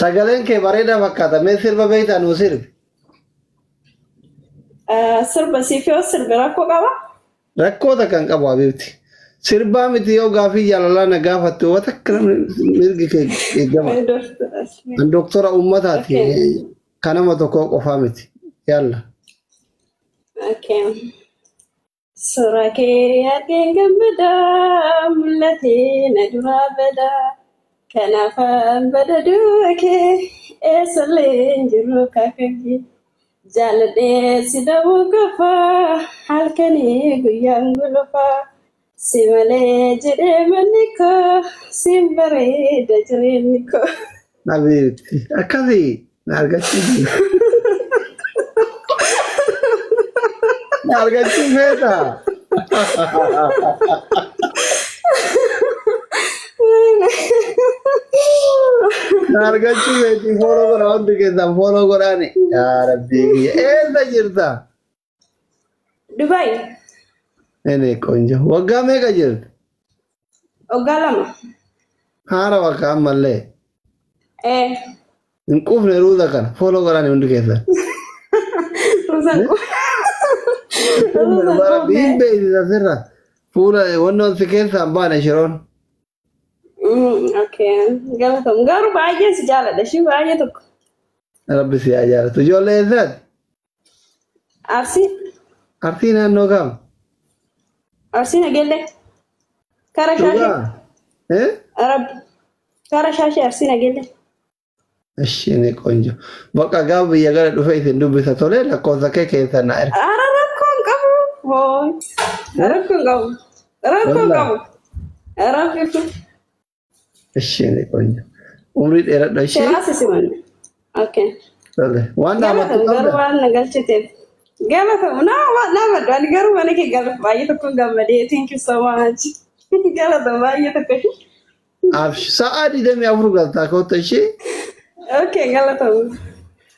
Sagaleen kee bareedaa fakkaata. Mee sirba beektaa nuu sirbi? Sirba siif yoo sirbi rakkoo qaba? Rakkoota kan qabu habiibti. Sirbaa miti yoo gaafii jaalalaa na gaafatte waan takka namni mirgi kee eegama. An doktora uummataati. Kan nama tokkoo qofaa miti. Yalla. Okay. Suuraa kee argeen gammadaa mul'atee na duraa badaa. Kanaafan badaduu kee eessallee hin jiru kaakakee. Jaaladhee si dhabuu qofaa halkanii guyyaan gulufaa. Si malee jedhee manni koo siin bareeda jireenyi koo. Habiibti. Akkasii na argachuu na argachuu feetaa? Na argachuu feetii follow godha hundi keessan follow godhaani. Yaa Rabbii kiyya eessa jirta? Dubaay. Ene qoonjo. Waggaa meeqa jirta? Waggaa 2. Haara bakka ammallee. Ee. Hin quufne ruuza kana follow godhaani hundi keessan. Ruuzaan Rabbii hin beeksisa sirra. Fuula wannoon si keessaa hin baane shiroon. Okay. Galatoom. Garuu baay'ee si jaaladha. Ishii baay'ee tokko. Rabbi si haa jaalatu. Ijoollee eessaati? Arsii. Arsii naannoo kam? Arsii Nageellee. Kara shaashee. Dhugaa? Eh? Rabbi. Kara shaashee Arsii Nageellee. Ishee ni qoonjo. Bakka gaafa biyya gara dhufe isin dubbisa tole lakkoofsa kee keessa na erga. Ara rakkoo hin qabu. Hooy. Rakkoo hin qabu. Rakkoo hin qabu. Rabbi kun. Ishee ni qoonjo. Umrii dheeradha ishee. Seeraas simanne. Okay. Tole. Waan dhaabattu Galatoom garuu qabda? waan na galchiteef. Galatoom naa waan dhaabadhu ani garuu mana kee galuuf baay'ee tokko gammadee thank you so much. Galatoom baay'ee tokko. Absh sa'a 24 galtaa kootta ishee. Okay galatoom.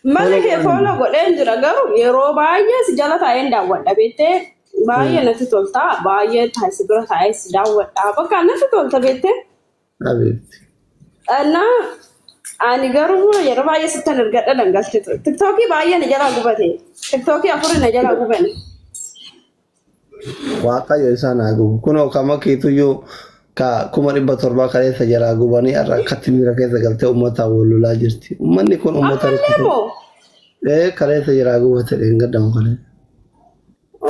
Mana Follow kee godhani. follow godheen jira garuu yeroo baay'ee si jala taa'een daawwadha beektee baay'ee natti tolta baay'ee taa'ee si bira taa'ee si daawwadha bakka natti tolta beektee. Habiibti. Annaa ani garuu yeroo baay'ee sittan ergadha dhangalchitu. Tiktookii baay'ee na jalaa gubate. Tiktookii afuri na jalaa gubane. Waaqayyo isaan haa gubu. Kunoo kama keetuyyuu ka 700,000 kaleessa jalaa gubanii har'a akkatti miira keessa galtee uummataan wal lolaa jirti. Uummanni kun uummata Ammallee rakkate. moo? Ee kaleessa jalaa gubate dheengaddamu kaleessa.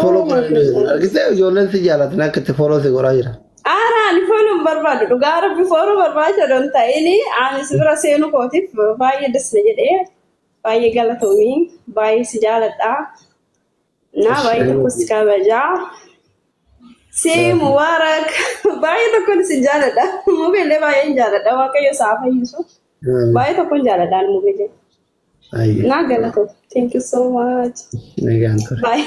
Follow Oh my godhanii goodness. argitee ijoolleen si jaalatan akka itti follow si godhaa jira. Aara ani follow hin barbaadu. Dhugaa rabbi follow barbaada don ta'ini ani si bira seenuu kootiif baay'ee dasna jedhee baay'ee galatoomii baay'ee si jaaladha. Naa baay'ee tokko si kabajaa. Si mubaarak baay'ee tokkoon si jaaladha. Mubeellee baay'een jaaladha. Waaqayyo isaa fayyisu. Baay'ee tokkoon jaaladha ani mubeellee. Ayyee Naa galatoom. Thank you so much. nagaan ture. Bye.